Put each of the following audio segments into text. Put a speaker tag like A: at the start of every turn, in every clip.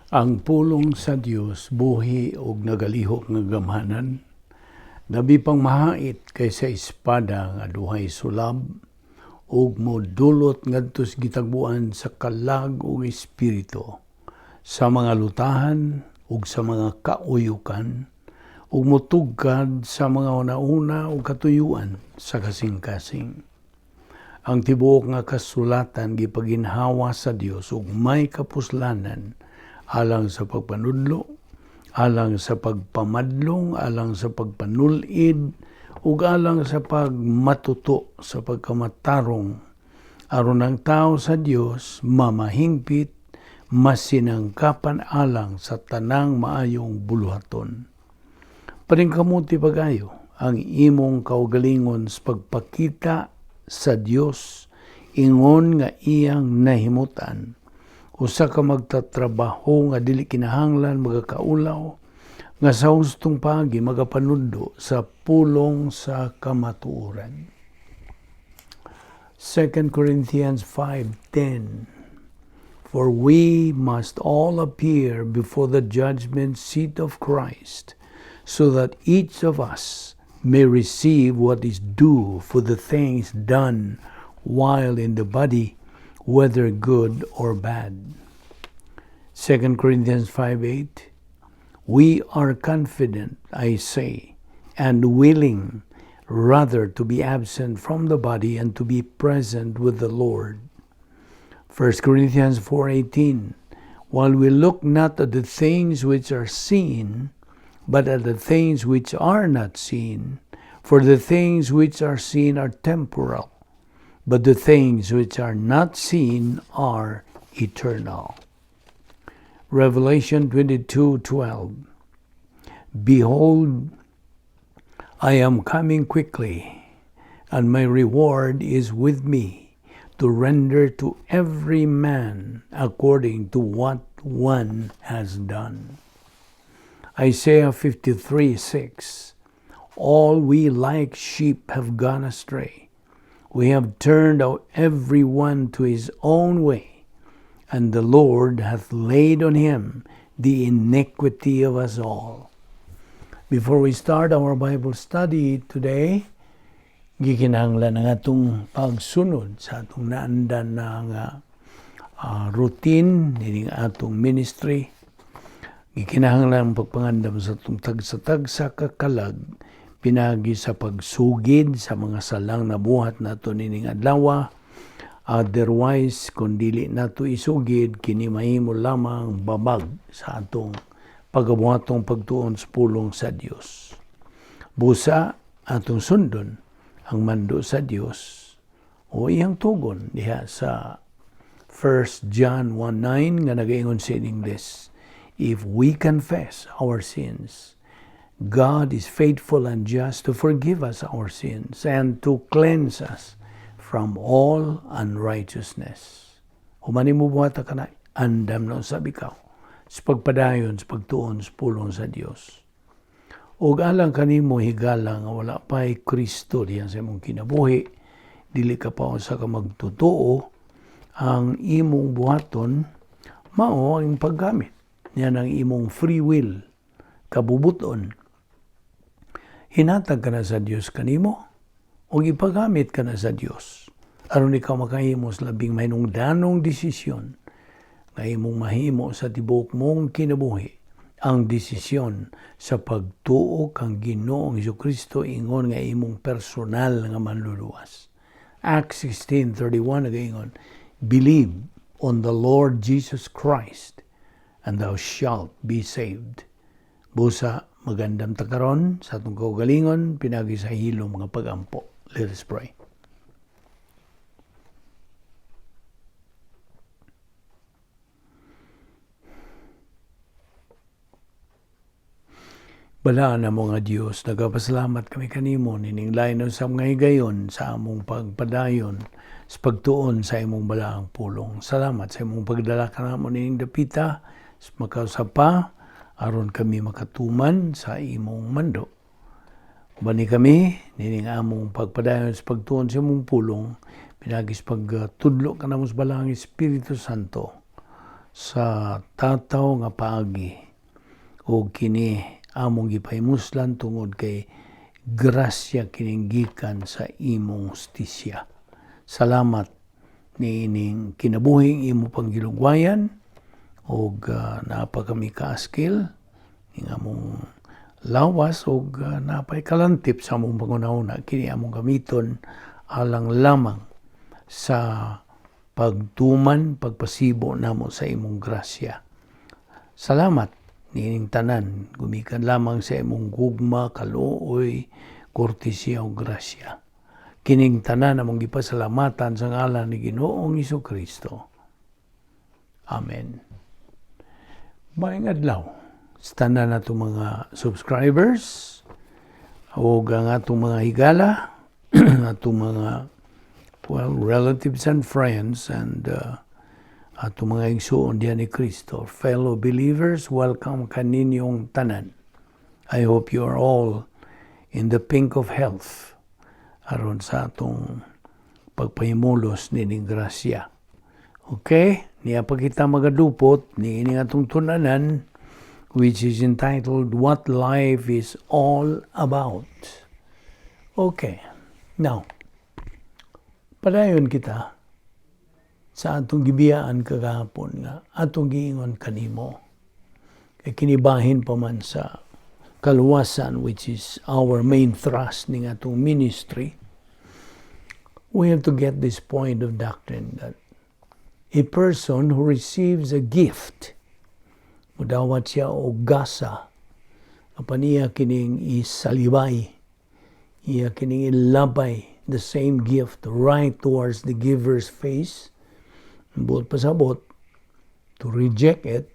A: Ang pulong sa Dios buhi ug nagalihok nga gamhanan, labi pang mahait kaysa espada nga duhay sulab, ug modulot ngadto sa gitagbuan sa kalag ug espiritu, sa mga lutahan ug sa mga kauyukan, ug motugkad sa mga hunahuna ug katuyuan sa kasing-kasing. Ang tibuok nga kasulatan gipaginhawa sa Dios ug may kapuslanan alang sa pagpanudlo, alang sa pagpamadlong, alang sa pagpanulid, ug alang sa pagmatuto sa pagkamatarong, aron ang tao sa Dios mamahingpit, masinangkapan alang sa tanang maayong buluhaton. Paningkamuti pag-ayo ang imong kaugalingon sa pagpakita sa Dios ingon nga iyang nahimutan. Usa ka magtatrabaho nga dili kinahanglan magakaulaw, nga sa hustong paagi magapanudlo sa pulong sa kamatuoran. 2 Corinthians 5:10. For we must all appear before the judgment seat of Christ, so that each of us may receive what is due for the things done while in the body, whether good or bad. 2 Corinthians 5:8. We are confident, I say, and willing rather to be absent from the body and to be present with the Lord. 1 Corinthians 4:18. While we look not at the things which are seen, but at the things which are not seen, for the things which are seen are temporal, but the things which are not seen are eternal. Revelation 22:12. Behold, I am coming quickly, and my reward is with me to render to every man according to what one has done. Isaiah 53:6. All we like sheep have gone astray. We have turned out every one to his own way, and the Lord hath laid on him the iniquity of us all. Before we start our Bible study today, gikinahanglan ang atong pagsunod sa atong naandan na nga routine nining atong ministry. Gikinahanglan ang pagpangandam sa atong tagsa-tagsa ka kalag pinagi sa pagsugid sa mga salang nabuhat nato nining adlaw. Otherwise, kung dili nato isugid, kini mahimo lamang babag sa atong pagabuhatong pagtuon sa pulong sa Dios. Busa atong sundon ang mando sa Dios o iyang tugon diha sa 1 John 1:9 nga nagaingon sa English, "If we confess our sins, God is faithful and just to forgive us our sins and to cleanse us from all unrighteousness." Human nimo buhata kana, andam na usab ikaw sa pagpadayon sa pagtuon sa pulong sa Dios. Ug alang kanimo higala nga wala pa'y Kristo diyan sa imong kinabuhi, dili ka pa usa ka magtotoo, ang imong buhaton mao ang paggamit niyan ang imong free will, kabubuton. Hinatag ka na sa Dios kanimo ug ipagamit ka na sa Dios aron ikaw makahimo sa labing mahinungdanong desisyon nga imong mahimo sa tibuok mong kinabuhi, ang desisyon sa pagtuo kang Ginoong Kristo ingon nga imong personal nga manluluwas. Acts 16:31 nagaingon, "Believe on the Lord Jesus Christ and thou shalt be saved." Busa magandam ta karon sa atong kaugalingon pinagi sa hilom nga pagampo. Let us pray. Balaan namo nga Dios, nagapasalamat kami kanimo nining lain sa mga higayon sa among pagpadayon sa pagtuon sa imong balaang pulong. Salamat sa imong pagdala kanamo nining dapita sa makausap pa aron kami makatuman sa imong mando. Ubani kami nining among pagpadayon sa pagtuon sa imong pulong, pinagi sa pagtudlo kanamo sa balaang Espiritu Santo. Sa tataw nga paagi o kini among gipahimuslan tungod kay grasya kining gikan sa imong hustisya. Salamat niining kinabuhing imo pang gilugwayan og naa pa kami kaaskil ning among lawas og napay kalantip sa among panghuna-huna. Kini among gamiton alang lamang sa pagtuman, pagpasibo namo sa imong grasya. Salamat niining tanan gumikan lamang sa imong gugma, kaluoy, kortesiya ug grasya. Kining tanan among gipasalamatan sa ngalan ni Ginoong Kristo. Amen. Maayong adlaw sa tanan natong mga subscribers ug ang atong mga higala, atong mga, well, relatives and friends and atong mga igsuon diha ni Kristo, fellow believers, welcome kaninyong tanan. I hope you are all in the pink of health aron sa atong pagpahimulos nining grasya. Okay, niya pa kita magadupot niini atong tun-anan, which is entitled "What Life is All About." Okay, now, padayon kita sa atong gibiyaan kagahapon nga atong giingon kanimo. Kay kinibahin pa man sa kaluwasan, which is our main thrust ning atong ministry, we have to get this point of doctrine that a person who receives a gift, mudawat siya og gasa, apan iya kining isalibay, iya kining ilabay, the same gift right towards the giver's face, buot pasabot, to reject it,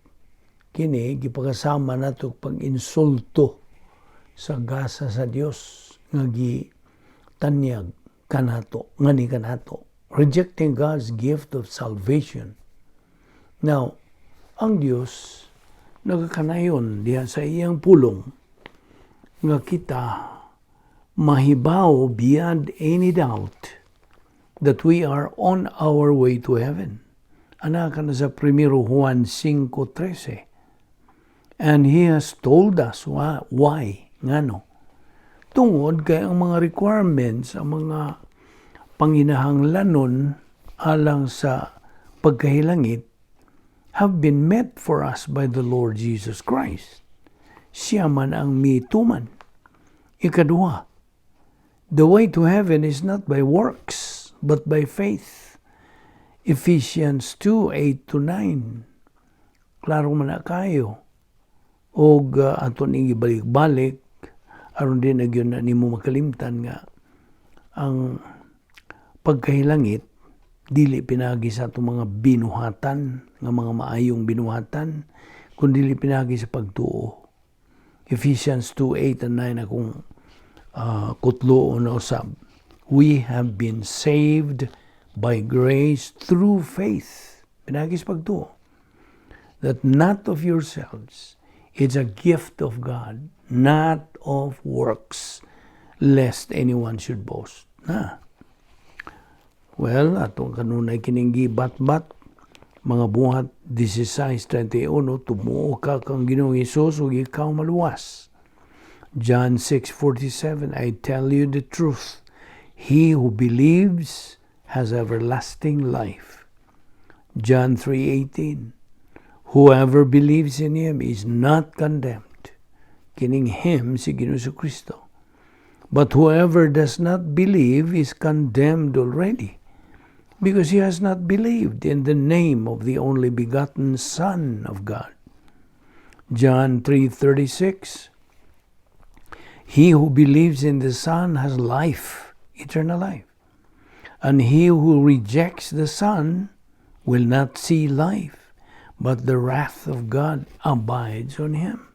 A: kini gipakasama nato pag-insulto sa gasa sa Dios nga gitanyag kanato, ngani kanato, rejecting God's gift of salvation. Now, ang Dios nagakanayon diha sa iyang pulong nga kita mahibaw beyond any doubt that we are on our way to heaven. Ana ka na sa 1 Juan 5:13. And He has told us why, ngano. Tungod kay ang mga requirements, ang mga panginahanglanon alang sa pagkahilangit have been met for us by the Lord Jesus Christ. Siya man ang mituman. Ikaduha, the way to heaven is not by works, but by faith. Ephesians 2:8 to 9. Klaro man na kayo. Og ato ning ibalik-balik aron di na gyud na nimo makalimtan nga ang pagkahilangit dili pinagi sa atong mga binuhatan nga mga maayong binuhatan, kundi dili pinagi sa pagtuo. Ephesians 2:8 and 9 akong kutloon na usab. We have been saved by grace through faith. Pinagi sa pagtuo. That not of yourselves, it's a gift of God, not of works, lest anyone should boast. Na. Well, atong kanunay kining gibat-bat, Mga Buhat 16:31, tumuo ka kang Ginoong Hesus ug ikaw maluwas. John 6:47, "I tell you the truth, he who believes has everlasting life." John 3:18, "Whoever believes in him is not condemned." Kining him si Ginoong Kristo. "But whoever does not believe is condemned already, because he has not believed in the name of the only begotten Son of God." John 3:36, "He who believes in the Son has life, eternal life. And he who rejects the Son will not see life, but the wrath of God abides on him."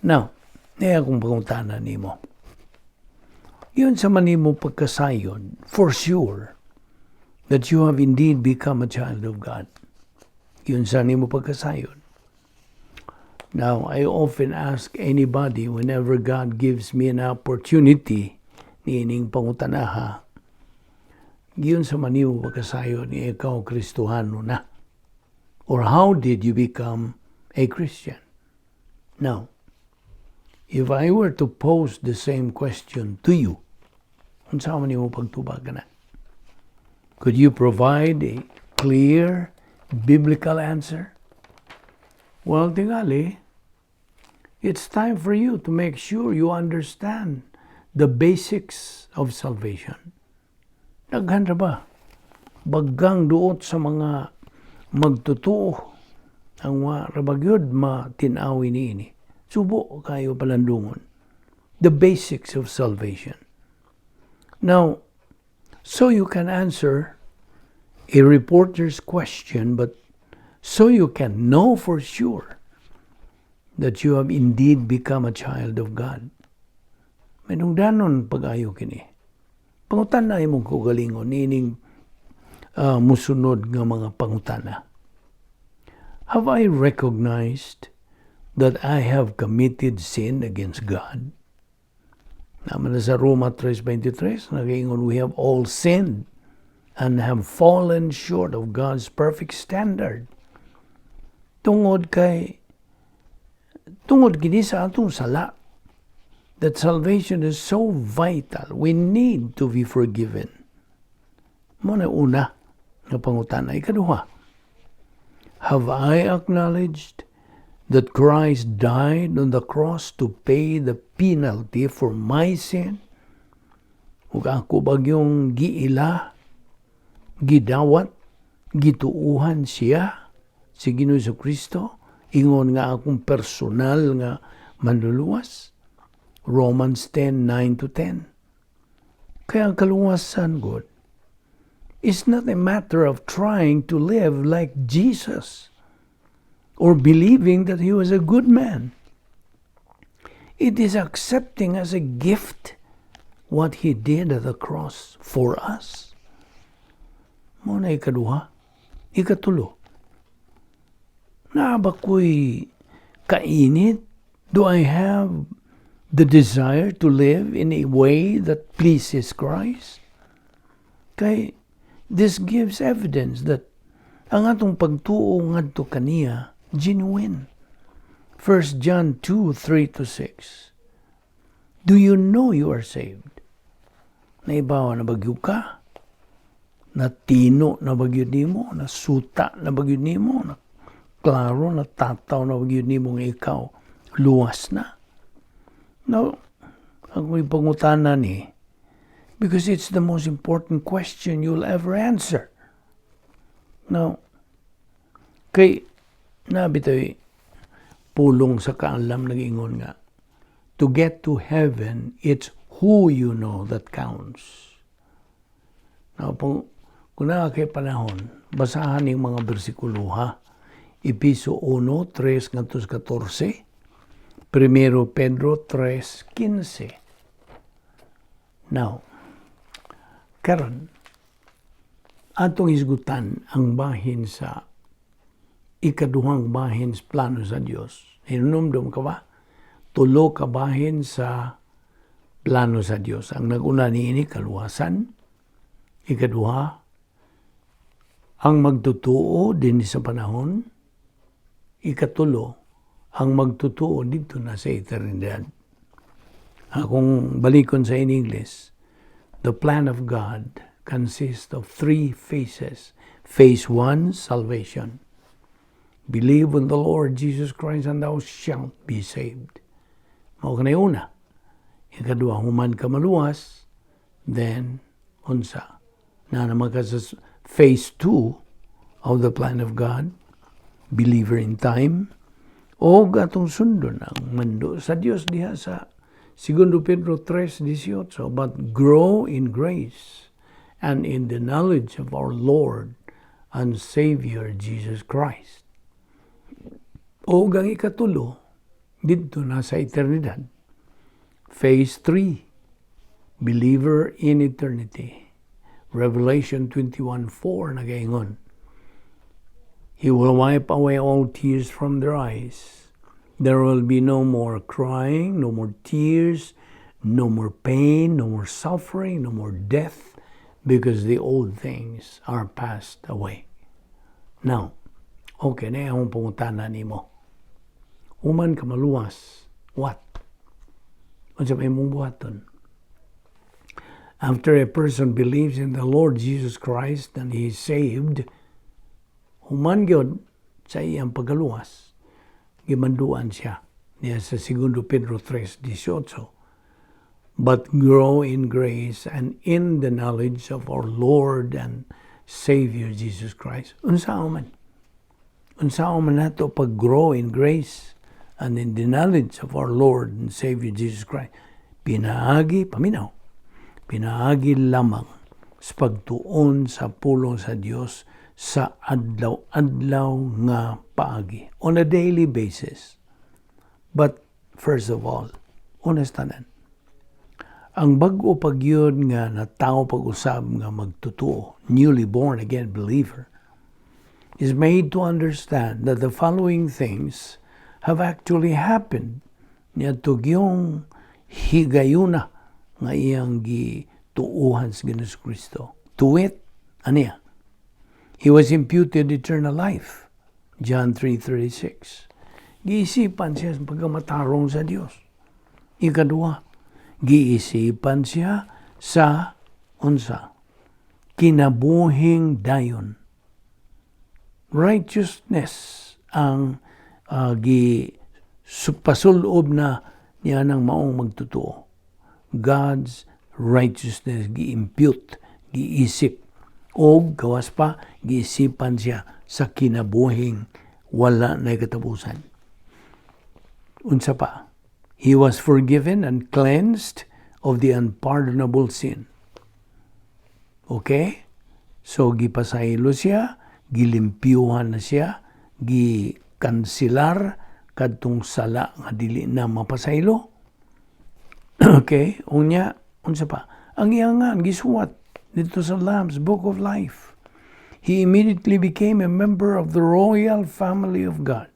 A: Now, niya akong pangutana nimo. Giunsa man nimo pagkasayon, for sure, that you have indeed become a child of God? Giunsa nimo pagkasayon? Now, I often ask anybody whenever God gives me an opportunity niining pangutanaha, giunsa man nimo pagkasayon ni ikaw Kristohano na? Or how did you become a Christian? Now, if I were to pose the same question to you, unsa man nimo pagtubag na? Could you provide a clear biblical answer? Well, tingali, it's time for you to make sure you understand the basics of salvation. Daghan ra ba? Bagang duot sa mga magtotoo ang wa ra ba gyud matin-awi niini. Subo kayo palandungon. The basics of salvation. Now, so you can answer a reporter's question, but so you can know for sure that you have indeed become a child of God. May danon pag-ayo kini. Pangutana imong kaugalingon niining musunod nga mga pangutana. Have I recognized that I have committed sin against God? Naman na sa Roma 3:23, nagaingon, we have all sinned and have fallen short of God's perfect standard. Tungod kini sa atong sala that salvation is so vital. We need to be forgiven. Mao na una nga pangutana. Ikaduha, have I acknowledged that Christ died on the cross to pay the penalty for my sin? Ug ako bagyong giila, gidawat, gituuhan siya, si Ginoo Kristo, ingon nga akong personal nga manluluwas? Romans 10:9 to 10. Kaya ang kaluwasan, God, is not a matter of trying to live like Jesus or believing that he was a good man. It is accepting as a gift what he did at the cross for us. Mao na ikaduha. Ikatulo. Naa ba ko'y kainit? Do I have the desire to live in a way that pleases Christ? Kay this gives evidence that ang atong pagtuo ngadto kaniya genuine. 1 John 2:3 to 6. Do you know you are saved? Naibaw na ba gyud ka? Natino na ba gyud nimo? Nasuta na ba gyud nimo? Na klaro, natataw na ba gyud nimo nga ikaw luwas na? No, ang pangutana ni, because it's the most important question you'll ever answer. Now, kay naa bitoy pulong sa kaalam nag-ingon nga, to get to heaven, it's who you know that counts. Now, kung naa kay panahon, basahan yung mga bersikulo ha. Episo 1, 3 ngadto 14, Primero Pedro 3:15. Now, karon atong hisgutan ang bahin sa ikaduhang bahin sa plano sa Dios. Hinumdum ka ba? Tulo ka bahin sa plano sa Dios. Ang naguna niini, kaluwasan. Ikaduha, ang magtutuo din sa panahon. Ikatulo, ang magtutuo didto na sa eternidad. Akong balikon sa in English, the plan of God consists of three phases. Phase one, salvation. Believe on the Lord Jesus Christ and thou shalt be saved. Mao kanay una. Ikaduha, human ka maluwas, then unsa? Naa naman ka sa phase two of the plan of God, believer in time, o atong sundon ang mando sa Dios diha sa Segundo Pedro 3:18, "But grow in grace and in the knowledge of our Lord and Savior Jesus Christ." O ang ikatulo, didto na sa eternidad. Phase 3, believer in eternity. Revelation 21:4 nagaingon, "He will wipe away all tears from their eyes. There will be no more crying, no more tears, no more pain, no more suffering, no more death, because the old things are passed away." Now, Okay, na akong pangutana nimo. Human ka maluwas, what? Unsa may imong buhaton? After a person believes in the Lord Jesus Christ and he is saved, human gyud sa iyang pagkaluwas, gimanduan siya niya sa 2 Pedro 3:18, "But grow in grace and in the knowledge of our Lord and Savior Jesus Christ." Unsa man? Unsa man nato pag-grow in grace and in the knowledge of our Lord and Savior Jesus Christ? Pinaagi, paminaw. Pinaagi lamang sa pagtuon sa pulong sa Dios sa adlaw-adlaw nga paagi, on a daily basis. But first of all, honest tanan, ang bag-o pa gyud nga natawo pag-usab nga magtutuo, newly born again believer, is made to understand that the following things have actually happened niadto gyung higayuna nga iyang gituuhan sa Ginoong Kristo. To wit, aniya, he was imputed eternal life. John 3:36. Giisipan siya sa pagkamatarong sa Dios. Ikaduha, giisipan siya sa unsa? Kinabuhing dayon. Righteousness ang gi pasulob na niya ng maong magtotoo. God's righteousness gi-impute, giisip. O gawas pa, giisipan siya sa kinabuhing wala na katapusan. Unsa pa? He was forgiven and cleansed of the unpardonable sin. Okay? So, gipasaylo siya, gilimpyuhan na siya, gikansilar kadtong sala nga dili na mapasaylo. Okay? Unya, unsa pa? Ang iyang ngan gisuwat didto sa Lamb's Book of Life. He immediately became a member of the royal family of God.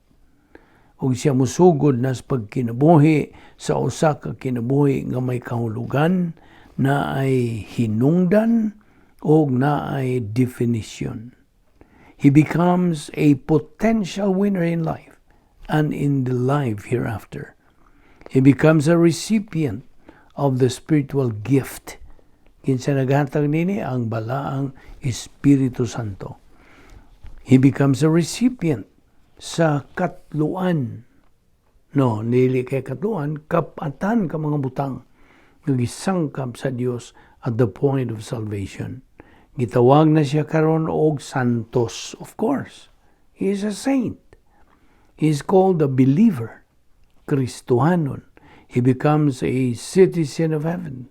A: Ug siya musugod na sa pagkinabuhi sa usa ka kinabuhi nga may kahulugan, na ay hinungdan o na ay definition. He becomes a potential winner in life and in the life hereafter. He becomes a recipient of the spiritual gift. Kinsa naghatag nini? Ang balaang Espiritu Santo. He becomes a recipient sa katluan. No, dili kay katluan, kapatan ka mga butang nga gisangkap sa Dios at the point of salvation. Gitawag na siya karon og santos, of course. He is a saint. He is called a believer. Kristohanon. He becomes a citizen of heaven.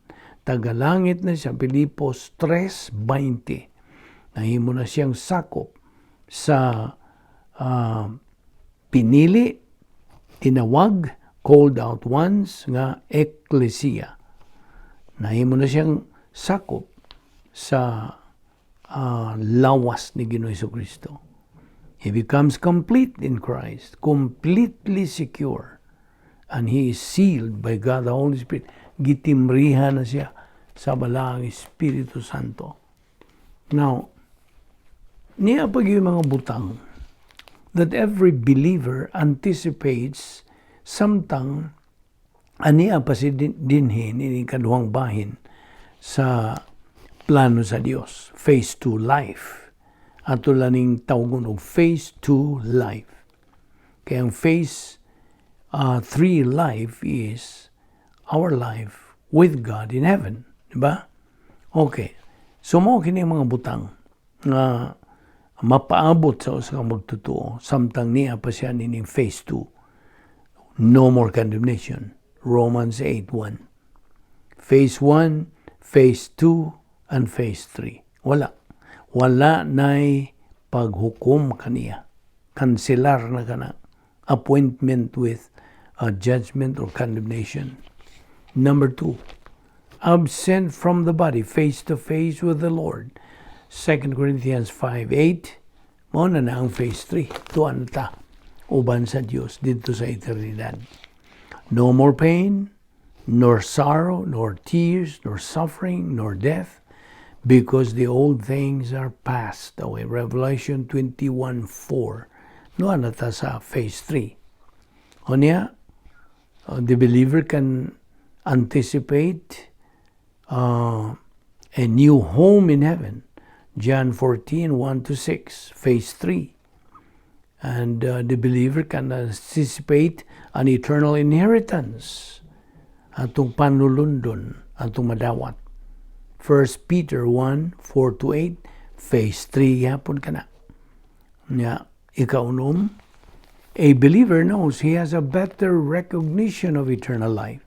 A: Tagalangit na siya, Filipos 3:20. Nahimo na siyang sakop sa pinili, tinawag, called out ones nga ecclesia. Nahimo na siyang sakop sa lawas ni Ginoong Kristo. He becomes complete in Christ, completely secure. And he is sealed by God the Holy Spirit. Gitimrihan na siya sa balaang Espiritu Santo. Now, niya pag yung mga butang that every believer anticipates samtang ania pa si dinhi ni kaduhang bahin sa plano sa Dios, phase 2 life. Ato laning tawgon og phase 2 life. Kaya ang phase 3 life is our life with God in heaven. Diba? Okay. So mao kini ang mga butang nga mapaabot sa usa ka magtotoo samtang niya pa siya nining phase 2. No more condemnation. Romans 8:1. Phase 1, phase 2, and phase 3. Wala. Wala na'y paghukom kaniya. Kanselar na kana. Appointment with a judgment or condemnation. Number two, absent from the body, face to face with the Lord. 2 Corinthians 5:8, mao na ang phase 3. Tuan ta uban sa Dios didto sa eternidad. No more pain, nor sorrow, nor tears, nor suffering, nor death, because the old things are passed away. Revelation 21:4. No, na ta sa phase 3. Unya, the believer can anticipate a new home in heaven. John 14, 1 to 6, phase 3. And the believer can anticipate an eternal inheritance. Atong panulundon, atong madawat. 1 Peter 1, 4 to 8, phase 3 yapon kana. Nya, ikaunom, a believer knows he has a better recognition of eternal life.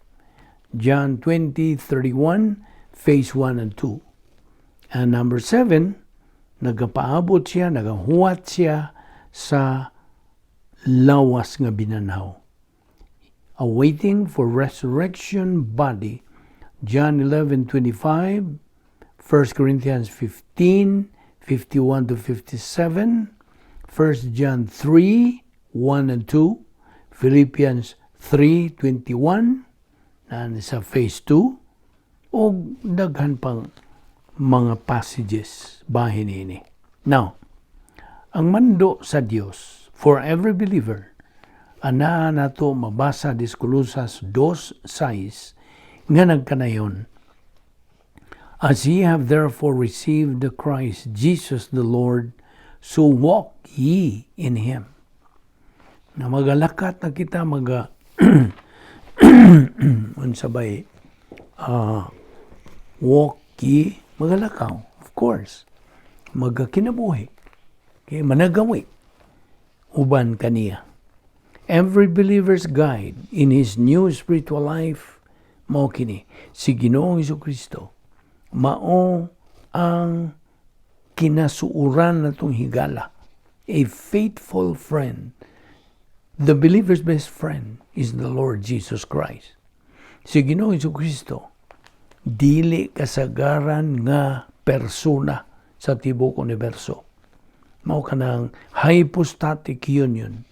A: John 20, 31, phase 1 and 2. And number 7, nagapaabot siya, nagahuwat siya sa lawas nga binanhaw. Awaiting for resurrection body. John 11:25, 1 Corinthians 15, 51 to 57, 1 John 3, 1 and 2, Philippians 3:21, na sa phase 2, o daghan pang mga passages bahin ini. Now, ang mando sa Dios for every believer, ana nato mabasa dis Colosas 2:6 nga nagkanayon, "As ye have therefore received the Christ Jesus the Lord, so walk ye in Him." Na magalakat na kita, maga unsa bay walk ye, magalakaw, of course. Magakinabuhi. Okay, managawi uban kaniya. Every believer's guide in his new spiritual life mao kini si Ginoong Kristo, mao ang kinasuoran natong higala, a faithful friend. The believer's best friend is the Lord Jesus Christ. Si Ginoong Kristo dili kasagaran nga persona sa tibuok universo. Mao kanang hypostatic union,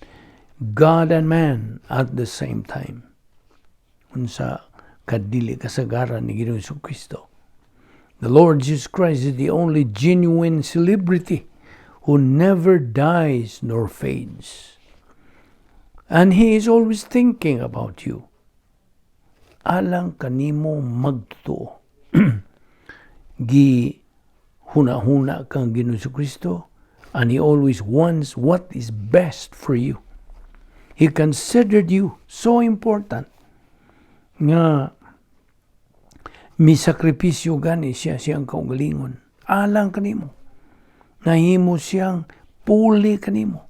A: God and man at the same time. Unsa kadili kasagaran ni Ginoong Kristo. The Lord Jesus Christ is the only genuine celebrity who never dies nor fades. And He is always thinking about you. Alang kanimo magtotoo. Gi huna-huna kang Ginoong Kristo, and He always wants what is best for you. He considered you so important nga misakripisyo gani siya siyang kaugalingon. Alang kanimo. Nahimo siyang puli kanimo.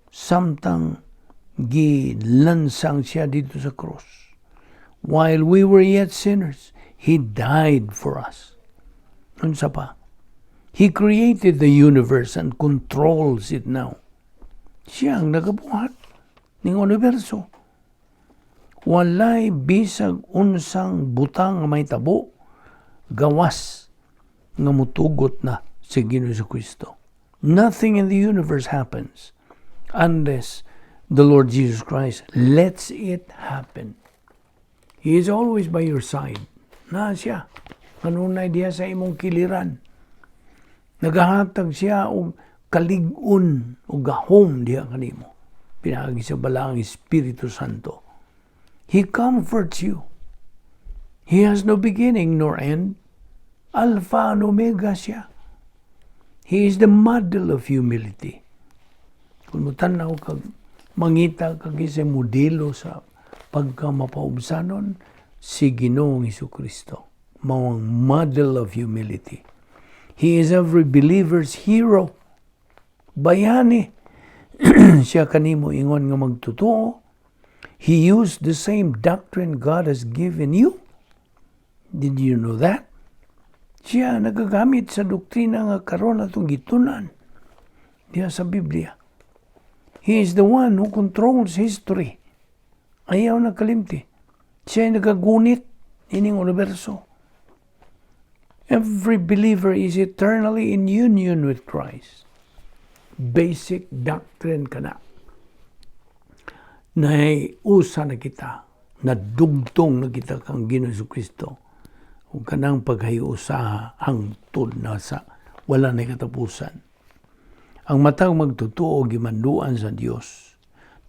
A: Samtang gilansang siya dito sa cross. While we were yet sinners, He died for us. Unsa pa? He created the universe and controls it now. Siya ang nagabuhat ning universo. Walay bisag unsang butang nga mahitabo gawas nga mutugot na si Ginoo Kristo. Nothing in the universe happens unless the Lord Jesus Christ lets it happen. He is always by your side. Na siya. Kanunay diha sa imong kiliran. Nagahatag siya og kalig-on o gahom diha kanimo. Pinaagi sa Balaang Espiritu Santo. He comforts you. He has no beginning nor end. Alpha and Omega siya. He is the model of humility. Kung mutanaw kag mangita kag isa modelo sa pagka mapaubsanon, si Ginoong Kristo. Mao ang model of humility. He is every believer's hero. Bayani siya kanimo ingon nga magtotoo. He used the same doctrine God has given you. Did you know that? Siya nagagamit sa doktrina nga karon atong gitunan diha sa Biblia. He is the one who controls history. Ayaw na kalimti. Siya ay nagagunit ining universo. Every believer is eternally in union with Christ. Basic doctrine kana. Nahiusa na kita, nadugtong na kita kang Ginoong Kristo. Ug kanang paghiusa hangtod na sa wala na katapusan. Ang matag magtotoo gimanduan sa Dios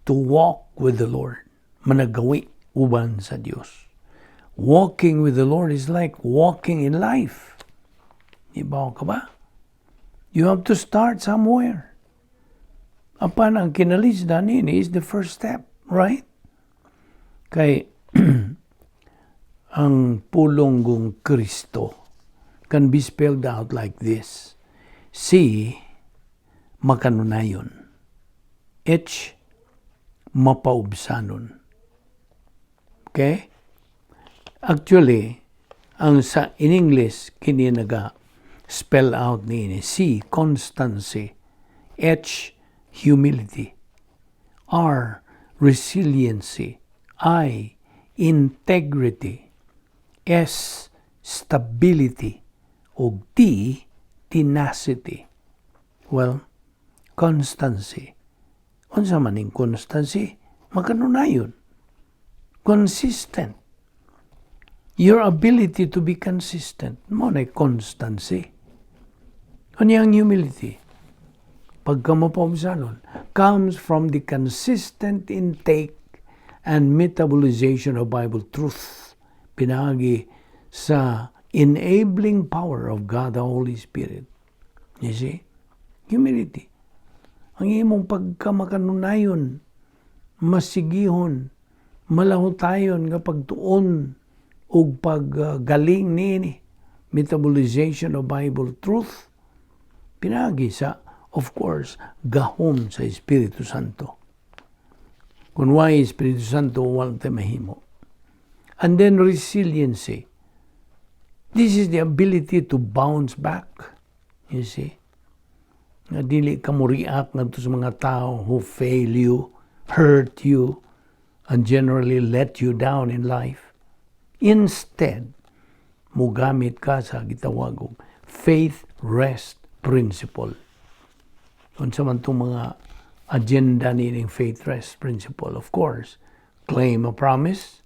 A: to walk with the Lord, managawi uban sa Dios. Walking with the Lord is like walking in life. Ibaw ka ba? You have to start somewhere. Apan ang kinalisdan nini is the first step, right? Kay ang pulong kong Kristo can be spelled out like this. C, makanunayon. H, mapaubsanon. Okay? Actually, ang sa in English, kini naga spell out ni C, constancy. H, humility. R, resiliency. I, integrity. S, stability. O T, tenacity. Well, constancy. Unsa man ning constancy? Makanunayon. Consistent. Your ability to be consistent, mao na constancy. Unya ang humility, pagka mapaubsanon, comes from the consistent intake and metabolization of Bible truth. Pinaagi sa enabling power of God the Holy Spirit. You see? Humility. Ang imong pagkamakanunayon, masigihon, malahutayon nga pagtuon ug paggaling niini, metabolization of Bible truth, pinaagi sa, of course, gahom sa Espiritu Santo. Kung way Espiritu Santo, wala tayo mahimo. And then resiliency. This is the ability to bounce back. You see? Nga dili ka mo react ngadto sa mga tao who fail you, hurt you, and generally let you down in life. Instead, mugamit ka sa gitawag og faith rest principle. Unsa man itong mga agenda nining faith rest principle? Of course, claim a promise.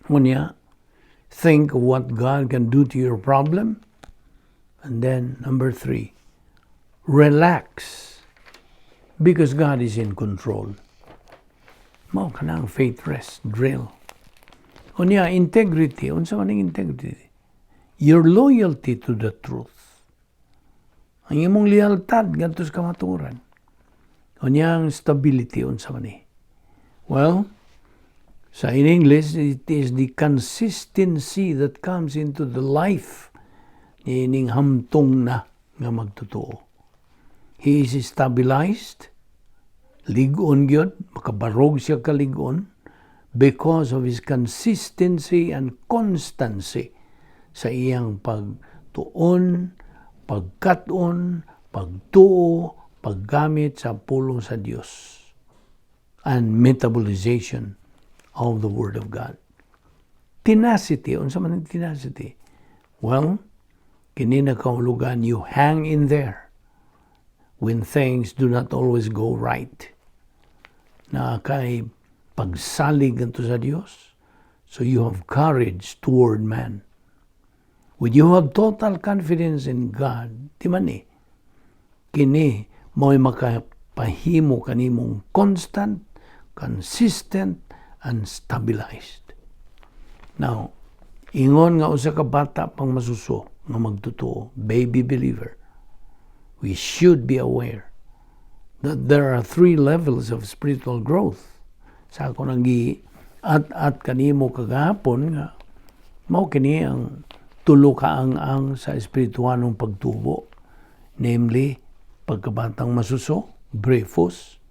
A: Unya, think of what God can do to your problem. And then, number three, relax because God is in control. Mao kanang faith rest drill. Unya, integrity. Unsa man ang integrity? Your loyalty to the truth. Ang imong lealtad ngadto sa kamatuoran. Unya ang stability, unsa man ni? Well, sa in English, it is the consistency that comes into the life niining hamtong na nga magtotoo. He is stabilized, lig-on gyud, makabarog siya kalig-on because of his consistency and constancy sa iyang pagtuon, pagkat-on, pagtuo, paggamit sa pulong sa Dios and metabolization of the Word of God. Tenacity, unsa man ang tenacity? Well, kini nakahulugan you hang in there when things do not always go right. Na kay pagsalig ngadto sa Dios, so you have courage toward man. When you have total confidence in God, di man ni, kini mo'y makapahimo kanimong constant, consistent, and stabilized. Now, ingon nga usa ka bata pang masuso nga magtotoo, baby believer, we should be aware that there are three levels of spiritual growth. Sa ako nang gi at kanimo kagahapon nga mao kini ang tulo ka ang sa espiritualong pagtubo. Namely, pagkabatang masuso, brephos,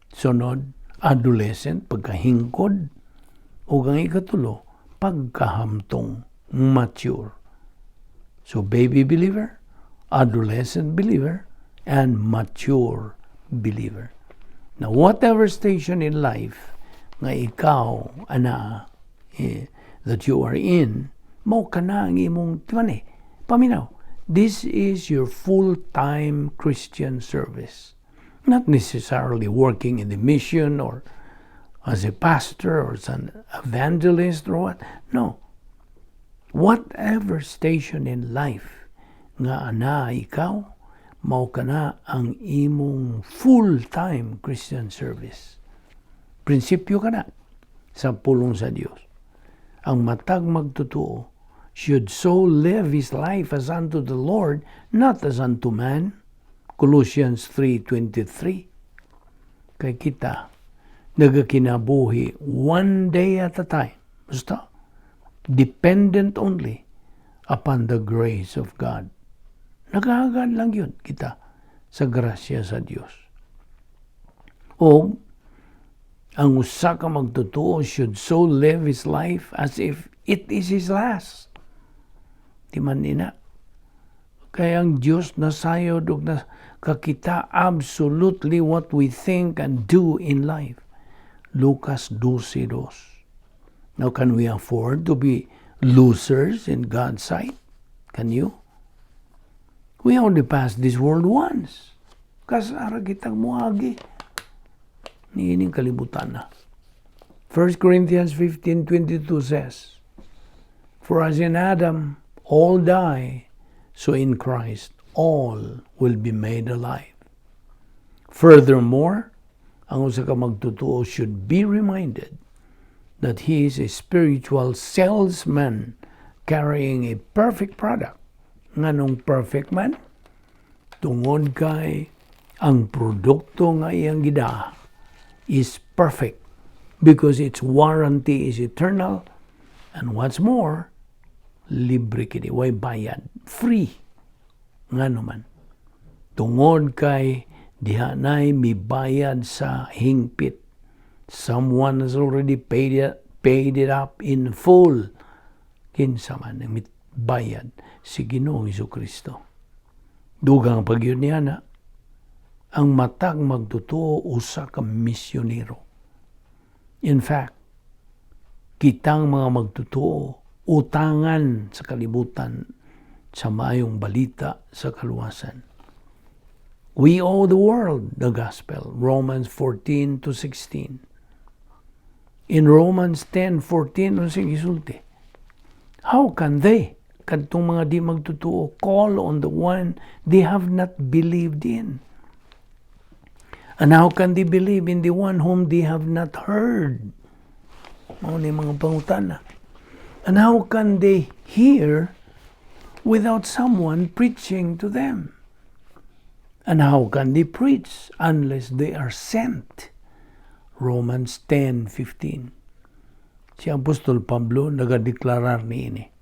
A: sunod, adolescent, pagkahingkod, o ang ikatulo, pagkahamtong, mature. So, baby believer, adolescent believer, and mature believer. Now, whatever station in life nga ikaw, ana, eh, that you are in, mao kana ang imong, di ba ni? Paminaw, this is your full-time Christian service. Not necessarily working in the mission or as a pastor or as an evangelist or what. No. Whatever station in life nga ana ikaw, Mao kana ang imong full-time Christian service. Prinsipyo kana sa pulong sa Dios. Ang matag magtotoo should so live his life as unto the Lord, not as unto man. Colossians 3:23. Kay kita nagakinabuhi one day at a time. Basta, dependent only upon the grace of God. Nagahagad lang gyud kita sa grasya sa Dios. O ang usa ka magtotoo should so live his life as if it is his last. Di man nina. Kaya ang Diyos nasayod og na kakita absolutely what we think and do in life. Lucas 12:2. Now, can we afford to be losers in God's sight? Can you? We only pass this world once. Kas-a ra kitang muagi niining kalibutan na. 1 Corinthians 15:22 says, "For as in Adam all die, so in Christ all will be made alive." Furthermore, ang usa ka magtotoo should be reminded that he is a spiritual salesman carrying a perfect product. Nganong perfect man? Tungod kay ang produkto nga iyang gidaa is perfect because its warranty is eternal, and what's more, libre kini, way bayad, free. Ngano man? Tungod kay diha nay mibayad sa hingpit. Someone has already paid it up in full. Kinsa man ang mibayad? Si Ginoong Kristo. Dugang pa gyud niya na ang matag magtotoo usa ka misyonero. In fact, kitang mga magtotoo utangan sa kalibutan sa maayong balita sa kaluwasan. We owe the world the gospel. Romans 14 to 16. In Romans 10:14, unsay gisulti? How can they, kadtong mga di magtotoo, call on the one they have not believed in? And how can they believe in the one whom they have not heard? Mao ni mga pangutana. And how can they hear without someone preaching to them? And how can they preach unless they are sent? Romans 10:15. Si Apostol Pablo nagadeklarar niini.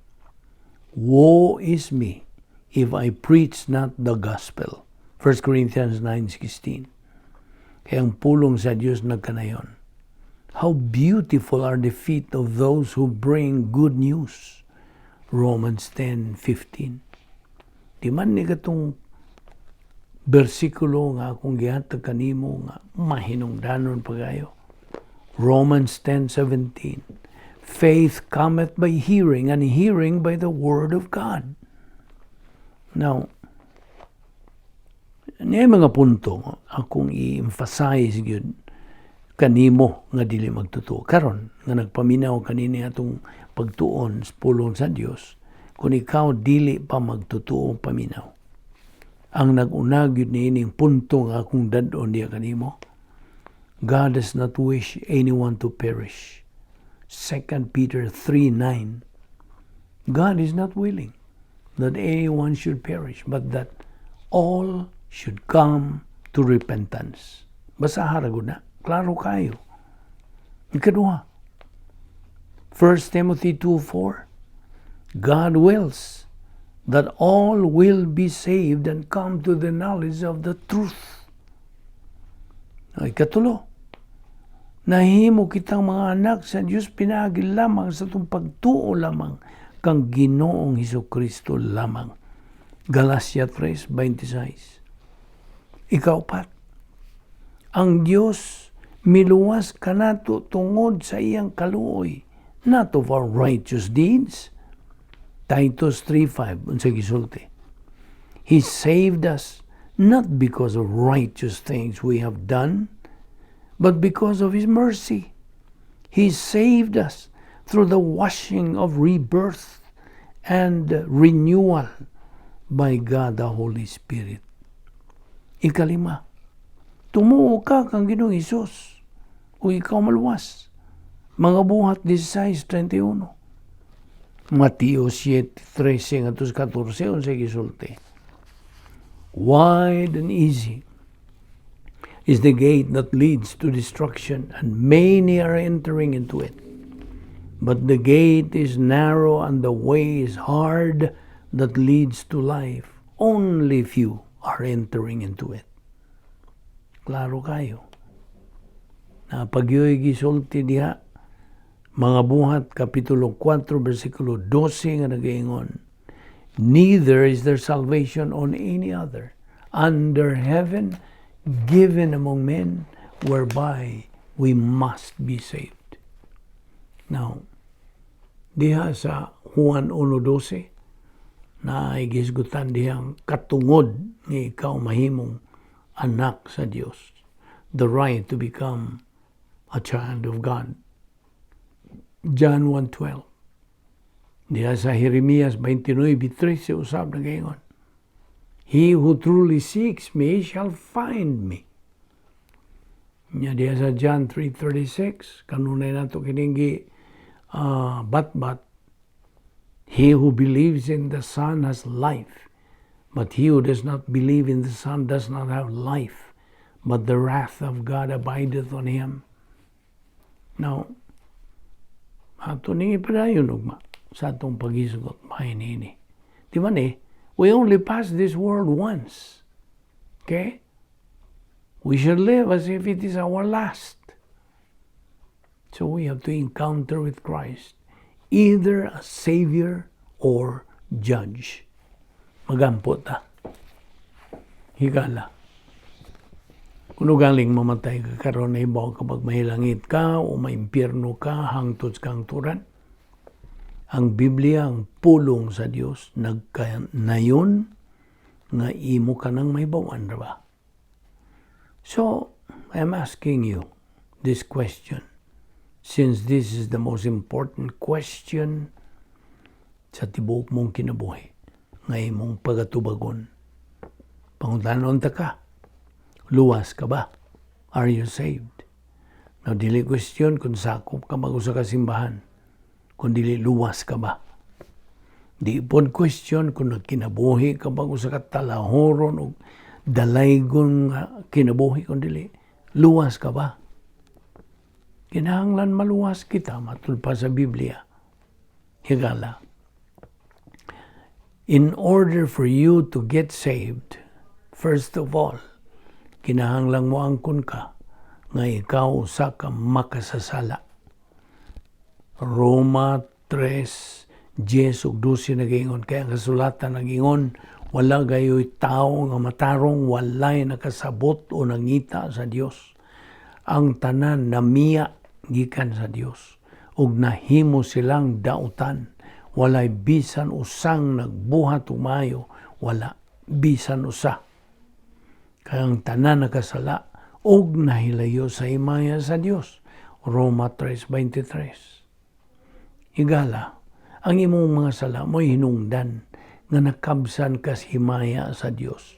A: "Woe is me if I preach not the gospel." 1 Corinthians 9:16. Kaya ang pulong sa Diyos nagkanayon. "How beautiful are the feet of those who bring good news." Romans 10:15. Di man ni katong bersikulo nga akong gihatag kanimo nga mahinungdanon pagayo. Romans 10:17. Faith cometh by hearing, and hearing by the word of God. Now, niya mga punto akong i-emphasize gyud kanimo nga dili magtotoo. Karon nga nagpaminaw kanini atong pagtuon sa pulong sa Dios, kung ikaw dili pa magtotoo, paminaw. Ang nag-una gyud niining punto nga akong dad-on diya kanimo, God does not wish anyone to perish. 2 Peter 3:9. God is not willing that anyone should perish, but that all should come to repentance. Basaha ra gud na. Klaro kayo. Ikaduha, 1 Timothy 2:4. God wills that all will be saved and come to the knowledge of the truth. Ay, katulo, nahimo kitang mga anak sa Diyos pinaagi lamang sa atong pagtuo lamang kang Ginoong Hesus Kristo lamang. Galatia 3:26. Ikaupat, ang Dios miluwas kanato tungod sa iyang kaluoy, not of our righteous deeds. Titus 3:5, unsa gisulti? He saved us not because of righteous things we have done, but because of His mercy. He saved us through the washing of rebirth and renewal by God the Holy Spirit. Ikalima, tumuo ka kang Ginoong Hesus ug ikaw maluwas. Mga Buhat 16:31. Mateo 7:13 ngadto sa 14, unsay gisulti? "Wide and easy is the gate that leads to destruction, and many are entering into it. But the gate is narrow and the way is hard that leads to life. Only few are entering into it." Klaro kaayo. Na pagyoy gisulti diha, Mga Buhat Kapitulo 4 versikulo 12 nga nagaingon, "Neither is there salvation on any other under heaven given among men whereby we must be saved." Now, diha sa Juan 1:12 na gisgutan dihang katungod nga ikaw mahimong anak sa Dios, the right to become a child of God. John 1:12. Diha sa Jeremias 29:13 usab nagaingon, "He who truly seeks me shall find me." Nya diha sa John 3:36, kanunay nato kining batbat, "He who believes in the Son has life, but he who does not believe in the Son does not have life, but the wrath of God abideth on him." Now, ato ning ipadayon ugma sa atong paghisgot mahinini. Di ba ni? We only pass this world once. Okay? We should live as if it is our last. So we have to encounter with Christ, either a savior or judge. Magampo ta. Higala. Kung galing mamatay ka karon, nahibaw ka pag mahilangit ka o maimpyerno ka hangtod sa kahangturan? Ang Biblia, ang pulong sa Dios, nagkanayon nga imo ka nang mahibaw-an ra ba? So, I'm asking you this question since this is the most important question sa tibuok mong kinabuhi nga imong pagatubagon. Pangutanon ta ka, luwas ka ba? Are you saved? Now, dili question kung sakop ka mag usa ka simbahan, kung dili luwas ka ba? Di pod question kung nagkinabuhi ka ba usa ka talahoron o dalaygon nga kinabuhi, kung dili luwas ka ba? Kinahanglan maluwas kita matud pa sa Biblia. Higala. In order for you to get saved, first of all, kinahanglan mo angkon ka nga ikaw usa ka makasasala. Roma 3:10 ug 12 nagaingon, kay ang kasulatan nagingon, wala gayoy tao nga matarong, walay nakasabot o nangita sa Dios. Ang tanan namiya gikan sa Dios ug nahimo silang dautan. Walay bisan usang nagbuhat og maayo, wala bisan usa. Kay ang tanan nakasala ug nahilayo sa himaya sa Dios. Roma 3:23. Higala, ang imong mga sala mo'y hinungdan nga nakabsan kas himaya sa Dios.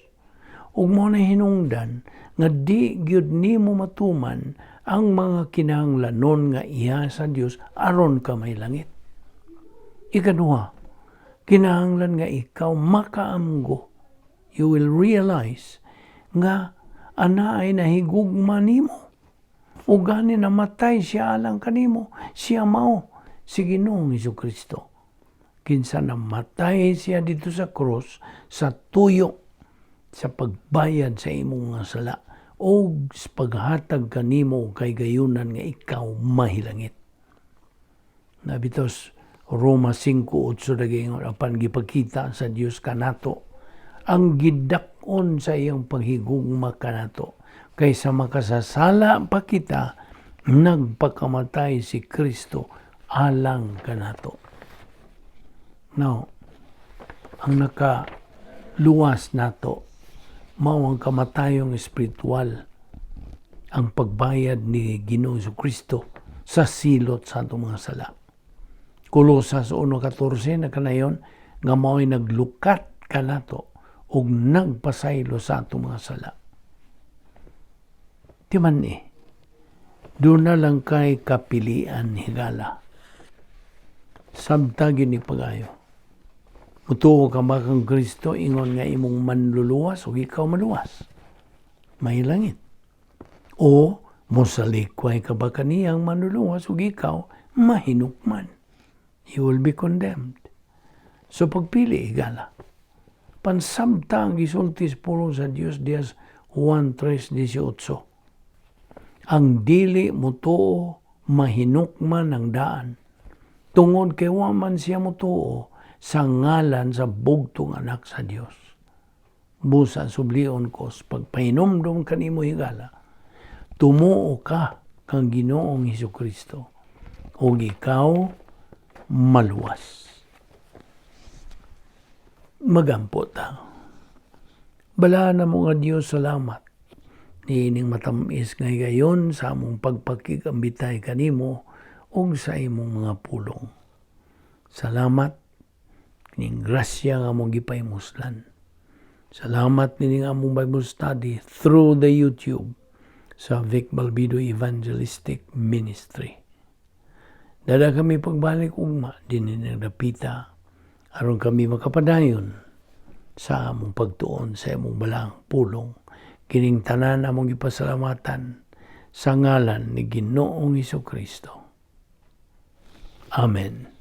A: Ug mao na hinungdan nga di gyud nimo matuman ang mga kinahanglanon nga iya sa Dios aron ka mahilangit. Ikaduha, kinahanglan nga ikaw makaamgo. You will realize nga ana ay nahigugma nimo. Ug gani namatay siya alang kanimo, siya mao si Ginoong Kristo. Kinsa namatay siya didto sa krus sa tuyo sa pagbayad sa imong mga sala o sa paghatag kanimo kay gayunan nga ikaw mahilangit. Nabitos Roma 5:8 nagaingon, apan gipakita sa Dios kanato ang gidak-on sa iyang paghigugma kanato kaysa makasasala pa kita, nagpakamatay si Kristo alang kanato. Now, ang nakaluwas nato mao ang kamatayong espiritual, ang pagbayad ni Ginoong Kristo sa silot sa atong mga sala. Kolosas 1:14 nakanayon nga mao'y naglukat kanato ug nagpasaylo sa atong mga sala. Ti man eh, duna lang kay kapilian, higala. Sabta gyud ni pag-ayo. Mutuo ka ba kang Kristo ingon nga imong manluluwas ug ikaw maluwas? Mahilangit. O mosalikway ka ba kaniyang manluluwas ug ikaw mahinukman? You will be condemned. So pagpili, higala. Pansabta ang gisulti sa pulong sa Dios diha sa Juan 3:18. Ang dili mutuo mahinukman ang daan. Tungod kay wa man siya mutuo sa ngalan sa bugtong anak sa Dios. Busa sublion ko sa pagpahinumdum kanimo, higala. Tumuo ka kang Ginoong Hesus Kristo ug ikaw maluwas. Magampo ta. Balaan namo nga Dios, salamat niining matamis nga higayon sa among pagpakig-ambitay kanimo ug sa imong mga pulong. Salamat ning grasya nga among gipahimuslan. Salamat nining among Bible study through the YouTube sa Vic Balbido Evangelistic Ministry. Dala kami pagbalik ugma dinhi dapita aron kami makapadayon sa among pagtuon sa imong balaang pulong. Kining tanan among gipasalamatan sa ngalan ni Ginoong Kristo. Amen.